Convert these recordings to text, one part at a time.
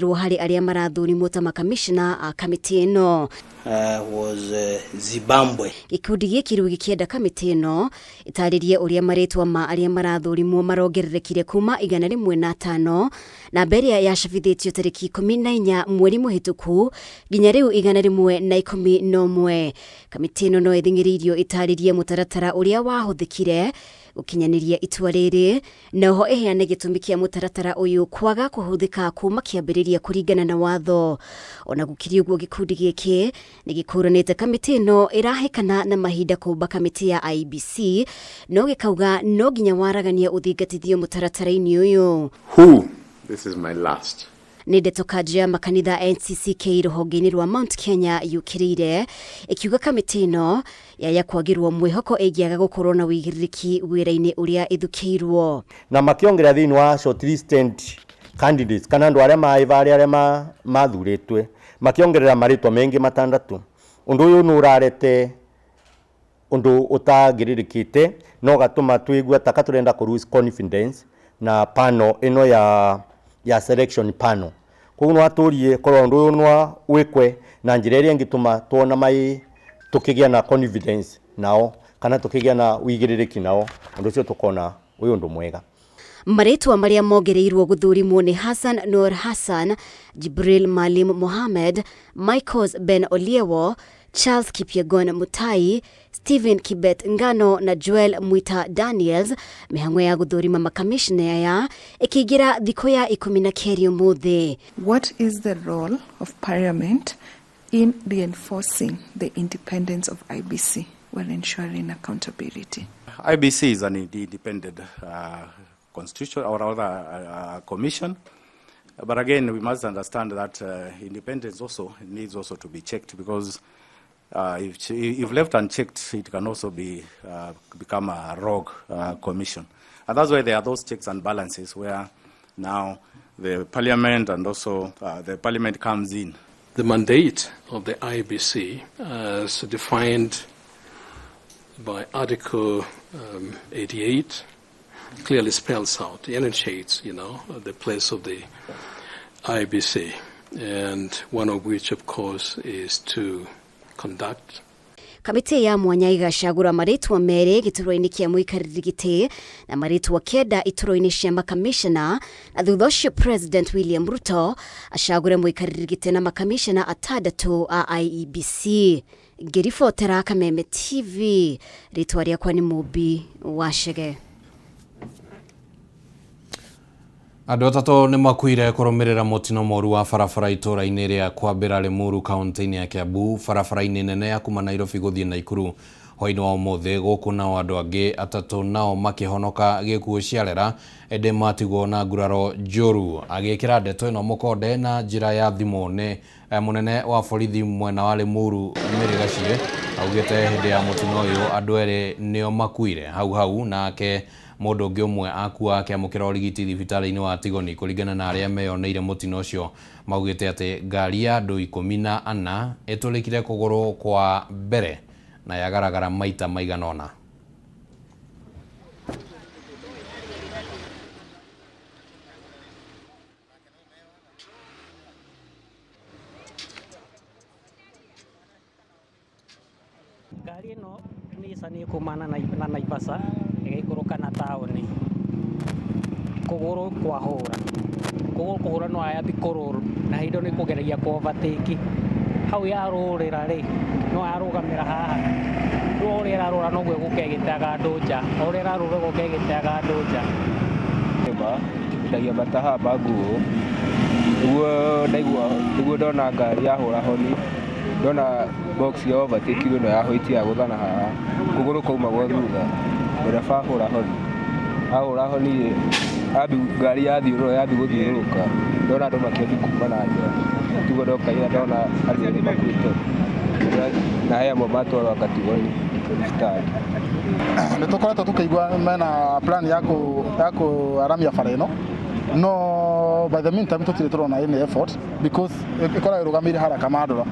Harĩ arĩa marathũrimwo ta makamishna a kamĩtĩ ĩno. Was Zimbabwe. Gĩkundi gĩkĩ rĩu gĩkĩenda kamĩtĩ ĩno ĩtarĩrie ũrĩa marĩtwa ma arĩa marathũrimwo marongererekire kuma 105, namba ĩrĩa yacabithĩtio tarĩki 14 mweri mũhĩtũku, nginya rĩu 111. Kamĩtĩ ĩno no ĩthing'ĩrĩirio ĩtarĩrie mũtaratara ũrĩa wahũthĩkire gũkinyanĩria itua rĩrĩ, na oho ĩheane gĩtũmi kĩa mũtaratara ũyũ kwaga kũhũthĩka kuma kĩambĩrĩria kũringana na watho. Ona gũkĩrĩ ũguo, gĩkundi gĩkĩ nĩ gĩkũranĩte kamĩtĩ ĩno ĩrahĩkana na mahinda kũmba kamĩtĩ ya IEBC, no gĩkauga no nginya waragania ũthingatithio mũtaratara-inĩ ũyũ. Who? This is my last. Nĩ ndeto kanjũ ya makanitha NCCK rũhonge-inĩ rwa Mount Kenya yũkĩrĩire ĩkiuga kamĩtĩ ĩno yaya kwagĩrwo mwĩhoko ĩngĩaga gũkorwo na wĩigĩrĩrĩki wĩra-inĩ ũrĩa ĩthukĩirwo. Na makĩongerera thĩinĩ wa shortlisted candidates kana andũ arĩa maĩvarĩ arĩa mathurĩtwe, makĩongerera marĩtwa mengĩ matandatũ. Ũndũ ũyũ nĩ ũrarete ũndũ ũtangĩrĩrĩkĩte na ũgatũma twĩgue taka tũrenda kũ lose confidence na panel ĩno ya selection panel. Koguo no atũrie korwo ũndũ ũyũ no wĩkwe na njĩra ĩrĩa ĩngĩtũma tuona mai tukĩgĩa na confidence nao kana tukĩgĩa na wĩigĩrĩrĩki nao, ũndũ ũcio tukona ũyũ ũndũ mwega. Marĩtwa marĩa mongereirwo gũthurimwo nĩ Hassan Nur Hassan, Jibril Malim Mohamed, Michaels Ben Oliewo, Charles Kipyegon Mutai, Stephen Kibet Ngano na Joel Mwita Daniels. Mĩhang'o ya gũthũrima makamishna aya ĩkĩingĩra thikũ ya 12 ũmũthĩ. What is the role of Parliament in reinforcing the independence of IEBC while ensuring accountability? IEBC is an independent constitution or rather commission. But again, we must understand that independence also needs also to be checked, because if left unchecked, it can also be become a rogue commission. And that's why there are those checks and balances where now the parliament and also the parliament comes in. The mandate of the IEBC, as defined by Article 88, clearly spells out, enunciates, the place of the IEBC, and one of which, of course, is to conduct. Kamĩtĩ ya mwanya ĩgacagũra marĩtwa merĩ gĩturwa-inĩ kĩa mũikarĩri gĩtĩ na marĩtwa 9 iturwa-inĩ cia makamishna, na thutha ũcio President William Ruto acagũre mũikarĩri gĩtĩ na makamishna 6 a IEBC. Ngĩribotera Kameme TV, rĩtwa rĩakwa nĩ Mũmbi wa Chege. Andũ 3 nĩ makuire kũrũmĩrĩra mũtino mũru wa barabara itũũra-inĩ rĩa Kwambĩra Limuru kaunti-inĩ ya Kiambu, barabara-inĩ nene ya kuma Nairobi gũthiĩ Naikuru hwaĩ-inĩ wa ũmũthĩ. Gũkũ nao andũ angĩ 3 nao makĩhonoka gĩkuũ ciarera, ĩndĩ matigwo na nguraro njũru. Agĩkĩra ndeto ĩno mũkonde na njĩra ya thimũ nĩ mũnene wa borithi mwena wa Limuru Mary Gachie augĩte hĩndĩ ya mũtino ũyũ andũ 2 nĩo makuire hau hau, nake mũndũ ũngĩ ũmwe akua akĩamũkĩra ũrigiti thibitarĩ-inĩ wa Tigoni. Kũringana na arĩa meyoneire mũtino ũcio, maugĩte atĩ ngari ya andũ 14 ĩtũrĩkire kũgũrũ kwa mbere na yagaragara maita maigana ũna. Ngari ĩno Nissan ĩkumana na Naivasha ĩgĩikũrũka na taũni kũgũrũ kwahũra, kũgũrũ kũhũra no yambi kũrũrũ na hĩndĩ nĩ kũgeragia kũ overtake hau yarũrĩra rĩ no yarũgamĩra haha, rĩu ũrĩa ĩrarũra noguo ĩgũka ĩgĩteaga andũ nja, o ũrĩa ĩrarũra ĩgoka ĩgĩteaga andũ nja. Ndagia mataha ma nguo nĩguo ndaigua, nĩguo ndona ngari yahũra honi, ndona box ya overtake ĩno ya white ya gũthana haha, kũgũrũ kwauma gwa thutha, ndereba ahũra honi, ahũra honi rĩ, ambi ngari yathiũrũra yambi gũthiũrũrũka, ndona andũ makĩambi kuma na nja, tiguo ndokaire ndona andũ erĩ makuĩte, na he amwe matwarwo Katigoni thibitarĩ. Nĩ tũkoretwo tũkĩigua mena plan ya kũaramia bara ĩno, no by the meantime tũtirĩ tũrona any effort because ĩkoragwo ĩrũgamĩire harĩa Kamandũra,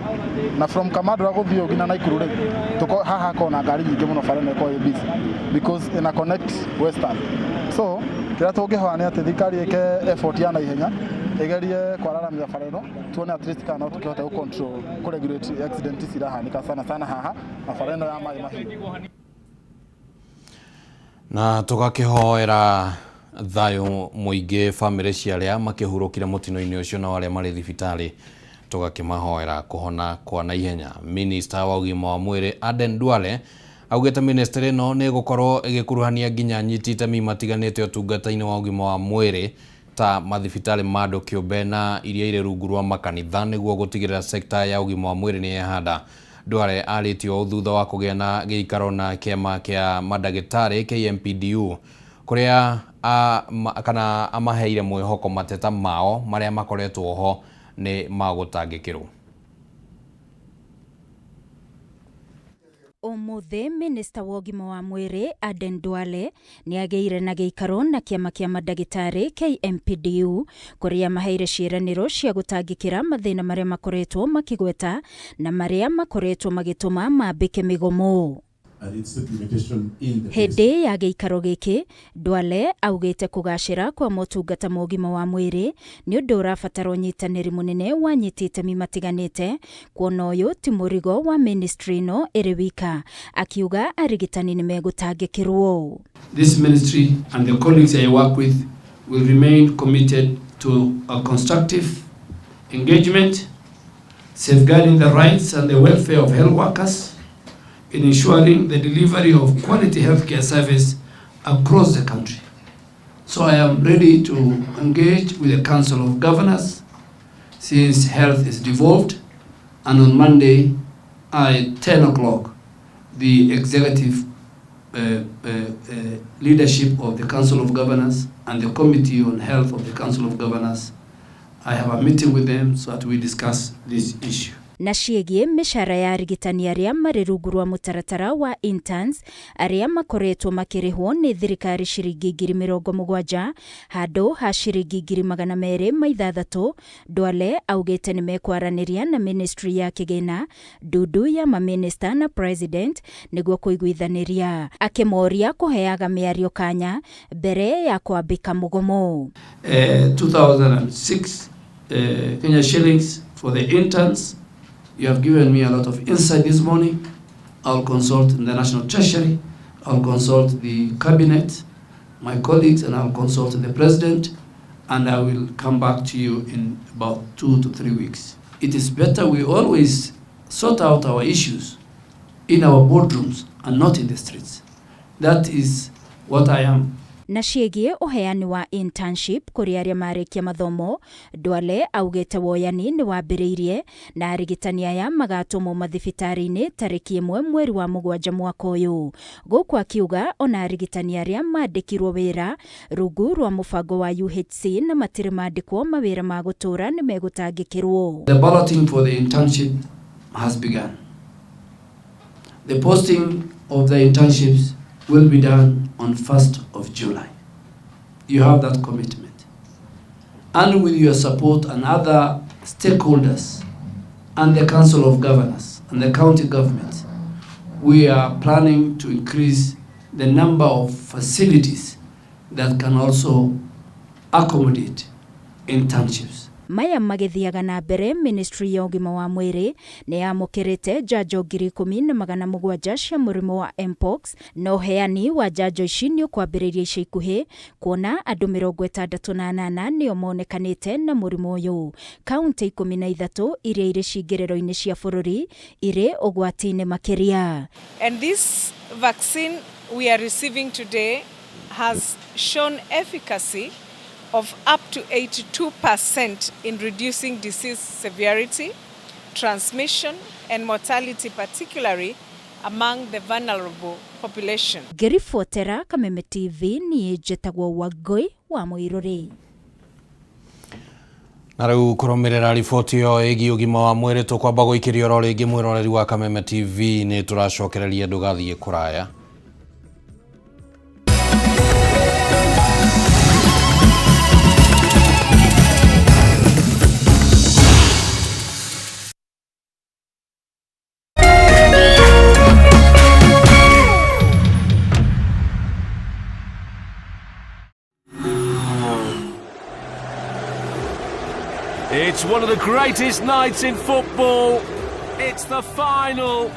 na from Kamandũra gũthiĩ nginya Naikuru rĩ, haha hakoragwo na ngari nyingĩ mũno, bara ĩno ĩkoragwo ĩ busy because ĩna connect Western. So kĩrĩa tũngĩhoya nĩ atĩ thirikari ĩke effort ya naihenya Ĩgerie kwararamia bara ĩno tuone at least kana no tũkĩhote gũ control, kũ regulate accident ici irahanĩka sana sana haha na bara ĩno ya Maĩ Mahiũ. Na tũgakĩhoera thayũ mũingĩ bamĩrĩ cia arĩa makĩhurũkire mũtino-inĩ ũcio, nao arĩa marĩ thibitarĩ tũgakĩmahoera kũhona kwa naihenya. Minista wa ũgima wa mwĩrĩ Aden Duale augĩte ministry ĩno nĩ ĩgũkorwo ĩgĩkuruhania nginya anyiti itemi matiganĩte ũtungata-inĩ wa ũgima wa mwĩrĩ ta mathibitarĩ ma andũ kĩũmbe na iria irĩ rungu rwa makanitha nĩguo gũtigĩrĩra sekta ya ũgima wa mwĩrĩ nĩ yehanda. Duale arĩtie ũũ thutha wa kũgĩa na gĩikaro na kĩama kĩa mandagĩtarĩ KMPDU kũrĩa kana amaheire mwĩhoko mateta mao marĩa makoretwo ho nĩ magũtangĩkĩrwo. Ũmũthĩ minista wa ũgima wa mwĩrĩ Aden Duale nĩ agĩire na gĩikaro na kĩama kĩa mandagĩtarĩ KMPDU kũrĩa maheire ciĩranĩro cia gũtangĩkĩra mathĩna marĩa makoretwo makĩgweta na marĩa makoretwo magĩtũma mambĩke mĩgomo. Hĩndĩ ya gĩikaro gĩkĩ, Duale augĩte kũgacĩra kwa motungata ma ũgima wa mwĩrĩ nĩ ũndũ ũrabatara ũnyitanĩri mũnene wa anyiti itemi matiganĩte, kuona ũyũ ti mũrigo wa ministry ĩno ĩrĩ wika, akiuga arigitani nĩ megũtangĩkĩrwo. This ministry and the colleagues I work with will remain committed to a constructive engagement, safeguarding the rights and the welfare of health workers, in ensuring the delivery of quality healthcare service across the country. So I am ready to engage with the Council of Governors since health is devolved, and on Monday at 10 o'clock, the executive leadership of the Council of Governors and the Committee on Health of the Council of Governors, I have a meeting with them so that we discuss this issue. Na ciĩgiĩ mĩcara ya arigitani arĩa marĩ rungu rwa mũtaratara wa interns arĩa makoretwo makĩrĩhwo nĩ thirikari ciringi 70,000 handũ ha ciringi 206,000, Duale augĩte nĩ mekwaranĩria na ministry ya kĩgĩna, ndundu ya maminista na president nĩguo kũiguithanĩria, akĩmoria kũheaga mĩario kanya mbere ya kwambĩka mũgomo. 2006 Kenya shillings for the interns. You have given me a lot of insight this morning. I'll consult the National Treasury, I'll consult the cabinet, my colleagues, and I'll consult the president, and I will come back to you in about 2 to 3 weeks. It is better we always sort out our issues in our boardrooms and not in the streets. That is what I am. Na ciĩgiĩ ũheani wa internship kũrĩ arĩa marĩkia mathomo, Duale augĩte woyani nĩ wambĩrĩirie na arigitani aya magatũmwo mathibitarĩ-inĩ tarĩki 1 mweri wa 7 mwaka ũyũ. Gũkũ akiuga ona arigitani arĩa mandĩkirwo wĩra rungu rwa mũbango wa UHC na matirĩ mandĩkwo mawĩra ma gũtũũra nĩ megũtangĩkĩrwo. The balloting for the internship has begun. The posting of the internships will be done on 1st of July. You have that commitment. And with your support and other stakeholders and the Council of Governors and the county governments, we are planning to increase the number of facilities that can also accommodate internships. Maya magĩthiaga na mbere, ministry ya ũgima wa mwĩrĩ nĩ yamũkĩrĩte njanjo 10,700 cia mũrimũ wa mpox, na ũheani wa njanjo ici nĩ ũkwambĩrĩria ica ikuhĩ, kuona andũ 68 nĩo monekanĩte na mũrimũ ũyũ. Kaunti 13 iria irĩ cingĩrĩro-inĩ cia bũrũri irĩ ũgwati-inĩ makĩria. And this vaccine we are receiving today has shown efficacy of up to 82% in reducing disease severity, transmission, and mortality, particularly among the vulnerable population. Ngĩribotera Kameme TV niĩ njĩtagwo Wangũi wa Mũirũrĩ. Na rĩu kũrũmĩrĩra riboti ĩyo ĩgiĩ ũgima wa mwĩrĩ tũkwamba gũikĩria oro rĩngĩ mwĩroreri wa Kameme TV nĩ tũracokereria ndũgathiĩ kũraya. It's one of the greatest nights in football. It's the final.